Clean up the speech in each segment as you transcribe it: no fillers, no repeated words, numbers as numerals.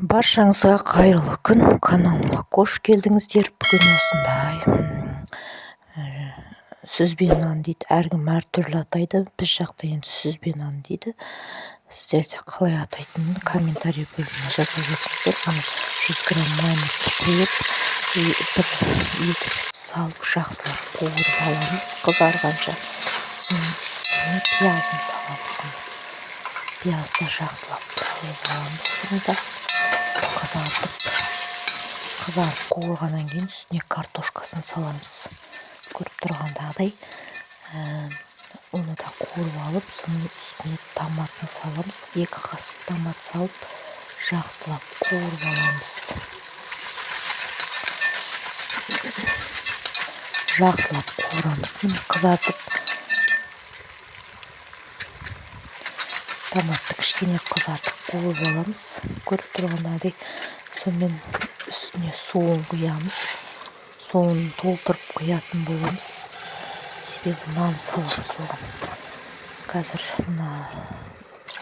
Баршаңызға қайырлы күн, каналыма қош келдіңіздер. Бүгін осындай сүзбе нан дейді, әркім әртүрлі атайды. Біз жақта енді сүзбе нан дейді. Сіздерде қалай атайтынын комментарий бөліміне жаза кетіңіздер. Міне 100 грамм майымызды құйып, бір екі салып жақсылап қуырып аламыз қызарғанша. Үстіне пиязын саламыз. Пиязды жақсылап қуырып аламыз. Бұны да қызарып қуырғаннан кейін үстіне картошкасын саламыз. Көріп тұрғандағыдай, оны да қуырып алып, соның үстіне томатын саламыз. 2 қасық томат салып, жақсылап қуырып аламыз. Жақсылап қуырамыз. Міне қызартып, томатты кішкене қызартып қуырып аламыз. Көріп тұрғандағыдай, сонымен үстіне суын құямыз. Суын толтырып құятын боламыз. Себебі нан саламыз оған. Қазір мына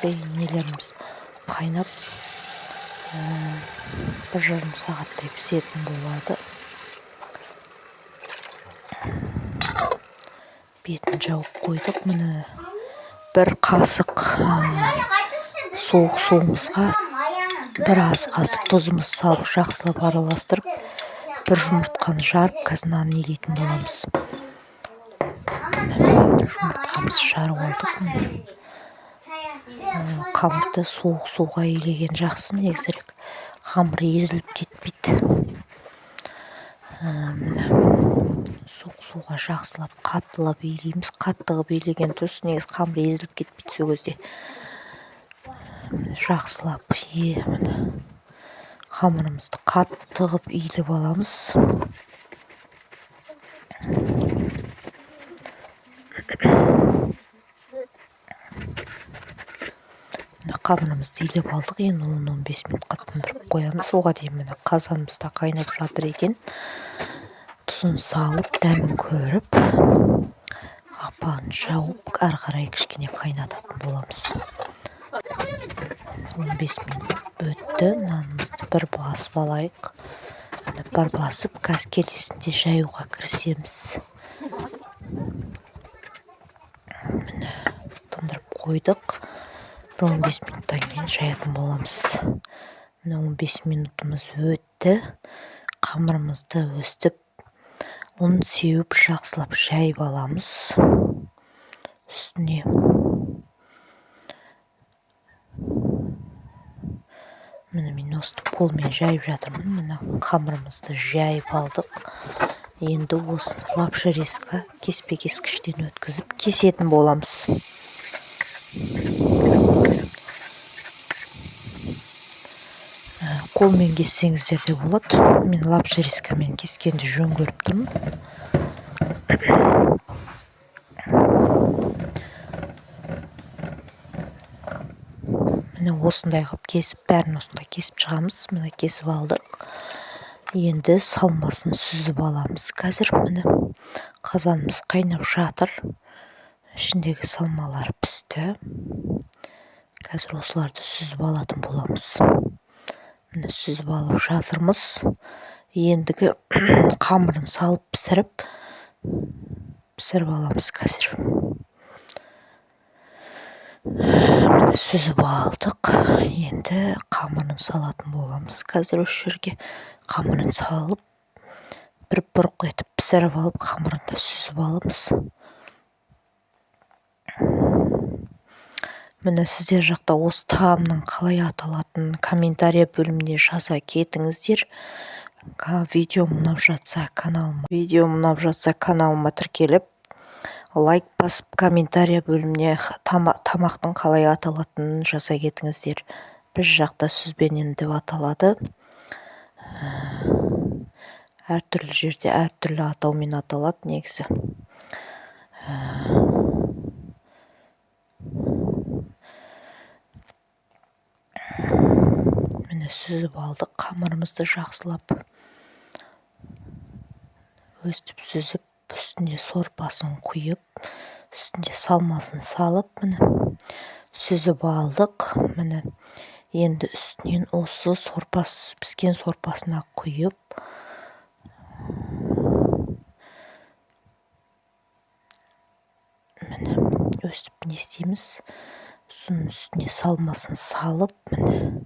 нелеріміз қайнап, 1,5 сағаттай пісетін болады. Бетін жауып қойдық. Міне бір қасық суық суымызға бір ас қасық тұзымыз салып, жақсылап араластырып, бір жұмыртқаны жарып, қазір нан илейтін боламыз. Жұмыртқамызды жарып алдық. Қамырды суық суға илеген жақсы, негізірек қамыр езіліп кетпейді. Міне суық суға жақсылап қаттылап илейміз. Қатты қылып илеген дұрыс, негізі қамыр езіліп кетпейді сол кезде. Жақсылап міне қамырымызды қатты қылып илеп аламыз. Міне қамырымызды илеп алдық. Енді 10-15 минутқа тындырып қоямыз. Оға дейін міне қазанымыз да қайнап жатыр екен. Тұзын салып, дәмін көріп, қақпағын жауып, әрі қарай кішкене қайнататын боламыз. 15 минут өтті. Нанымызды бір басып алайық. Бір басып, қазір келесінде жаюға кірісеміз. Міне тындырып қойдық. Бір 15 минуттан кейін жаятын боламыз. Міне 15 минутымыз өтті. Қамырымызды өстіп ұн сеуіп жақсылап жайып аламыз. Үстіне міне мен өстіп қолмен жайып жатырмын. Міне қамырымызды жайып алдық. Енді осыны лапша резка кеспе кескіштен өткізіп кесетін боламыз. Қолмен кессеңіздер де болады. Мен лапша резкамен кескенді жөн көріп тұрмын. Міне осындай қылып кесіп, бәрін осындай кесіп шығамыз. Міне кесіп алдық. Енді салмасын сүзіп аламыз. Қазір міне қазанымыз қайнап жатыр. Ішіндегі салмалар пісті. Қазір осыларды сүзіп алатын боламыз. Міне сүзіп алып жатырмыз. Ендігі қамырын салып пісіріп аламыз қазір. Міне сүзіп алдық. Енді қамырын салатын боламыз. Қазір осы жерге қамырын салып, бір бұрқ етіп пісіріп алып, қамырын да сүзіп аламыз. Міне сіздер жақта осы тағамның қалай аталатынын комментария бөліміне жаза кетіңіздер. Видео ұнап жатса каналыма, видео ұнап жатса каналыма тіркеліп, лайк басып, комментария бөліміне тамақтың қалай аталатынын жаза кетіңіздер. Біз жақта сүзбенен деп аталады. Әртүрлі жерде әртүрлі атаумен аталады негізі. Міне сүзіп алдық қамырымызды жақсылап. Өстіп сүзіп, үстіне сорпасын құйып, үстіне салмасын салып, міне сүзіп алдық. Міне Енді үстінен осы сорпасы, піскен сорпасына құйып, міне, өстіп не істейміз? Соның үстіне салмасын салып, міне,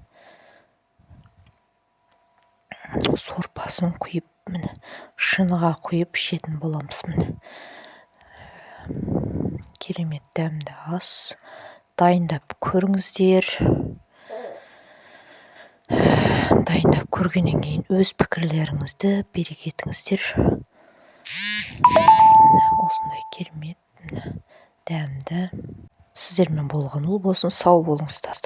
сорпасын құйып, міне, шыныға құйып ішетін боламыз. Міне, керемет дәмді ас. Дайындап көріңіздер. Дайындап көргеннен кейін өз пікірлеріңізді бере кетіңіздер. Осындай керемет, міне, дәмді. Сіздермен болған Ұлбосын. Сау болыңыздар.